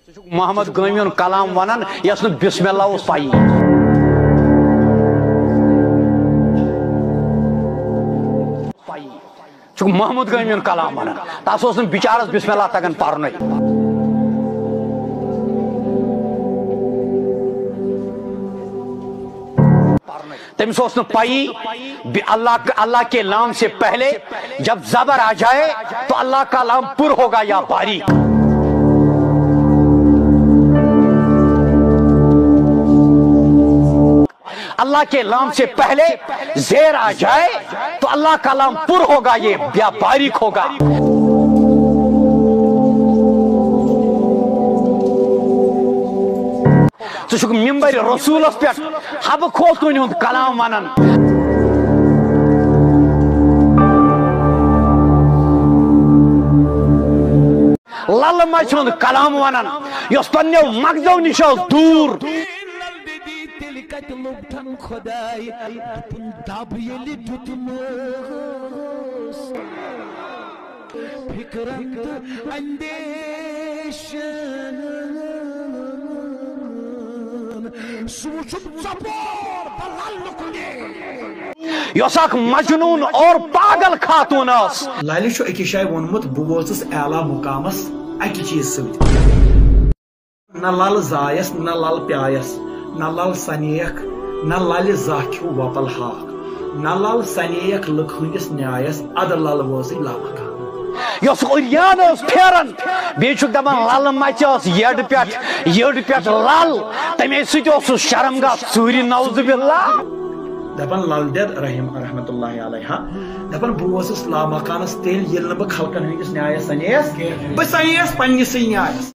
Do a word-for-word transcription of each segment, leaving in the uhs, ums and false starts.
ژٕ چھُکھ محمد گٲمی ہُنٛد کلام ونان، یس نہٕ بسم اللہ اوس پَیی۔ پَیی۔ ژٕ چھُکھ محمد گٲمی ہُنٛد کلام ونان، تس اوس نہٕ بِچارس بسم اللہ تگان پرنُے۔ تٔمِس اوس نہٕ پَیی، بِ-، اللہ، اللہ کے لام سے پہلے جب زبر آ جائے تو اللہ کا لام پر ہوگا یا باریک۔ اللہ کے لام سے پہلے زیر آ جائے تو اللہ کا لام پر ہوگا یہ یا باریک ہوگا۔ ژٕ چھُکھ ممبر رسولس پٮ۪ٹھ حبہٕ کھوژوٕنۍ ہُنٛد کلام ونان۔ لل مچہِ ہُنٛد کلام ونان، یۄس پننیو مغزو نِش ٲس دوٗر۔ لل دِدی تیٚلہِ کتہِ لوٚبٹھن خۄداے؟ دوٚپُن دب ییٚلہِ دیُتمس فکرن تہٕ اندیشن۔ سُہ وُچھُکھ ژۄپور بلال لُکنہِ۔ یۄس اکھ مجنون اور پاگل خاتون ٲس۔ لالہِ چھُ أکِس جایہِ ووٚنمُت، بہٕ وٲژٕس اعلیٰ مقامس اکہِ چیٖز سۭتۍ۔ نہ لل زایس، نہ لل پیایس، نہ لل سنیکھ، نہ للہِ زاہ کھیو وۄپل ہاکھ، نہ لل سنیکھ لُکہٕ ہٕنٛدِس نیایس، ادٕ لل وٲژٕے لامکان۔ یۄس عریان ٲس پھیران، بیٚیہِ چھُکھ دپان، لل مچہِ ٲس یٔڈ پٮ۪ٹھ، یٔڈ پٮ۪ٹھ لل، تمے سۭتۍ اوس سُہ شرم گاہ ژوٗرِ، نعوذ باللہ۔ دپان لل دٮ۪د رحیم رحمتہ اللہ علیہ، دپان بہٕ اوسُس لامکانس تیٚلہِ، ییٚلہِ نہٕ بہٕ خلقن ہٕنٛدِس نیایس سنیس، بہٕ سنیس پننِسٕے نیایس۔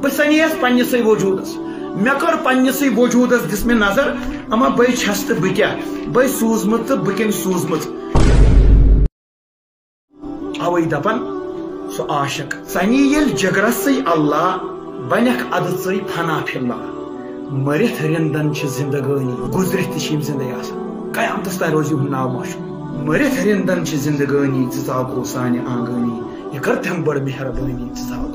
بہٕ سنیس پننِسٕے وجوٗدس۔ مےٚ کٔر پننِسٕے وجوٗدس، دِژ مےٚ نظر، اما بٔے چھَس تہٕ بہٕ کیٛاہ؟ بٔے سوٗزمٕژ تہٕ بہٕ کٔمۍ سوٗزمٕژ؟ اوے دپان سُہ عاشق، ژَنی ییٚلہِ جگرسٕے اللہ، بنکھ ادٕ ژٕے فنا فی اللہ۔ مٔرِتھ رِندن چھِ زندگٲنی، گُزرِتھ تہِ چھِ یِم زندے آسان۔ قیامتس تام روزِ یِہُنٛد ناو مشہوٗر۔ مٔرِتھ رِندن چھِ زندگٲنی، ژٕ ژاو گوٚو سانہِ آنگٲنی۔ یہِ کٔر تٔمۍ بٔڑ مہربٲنی، ژٕ ژاو۔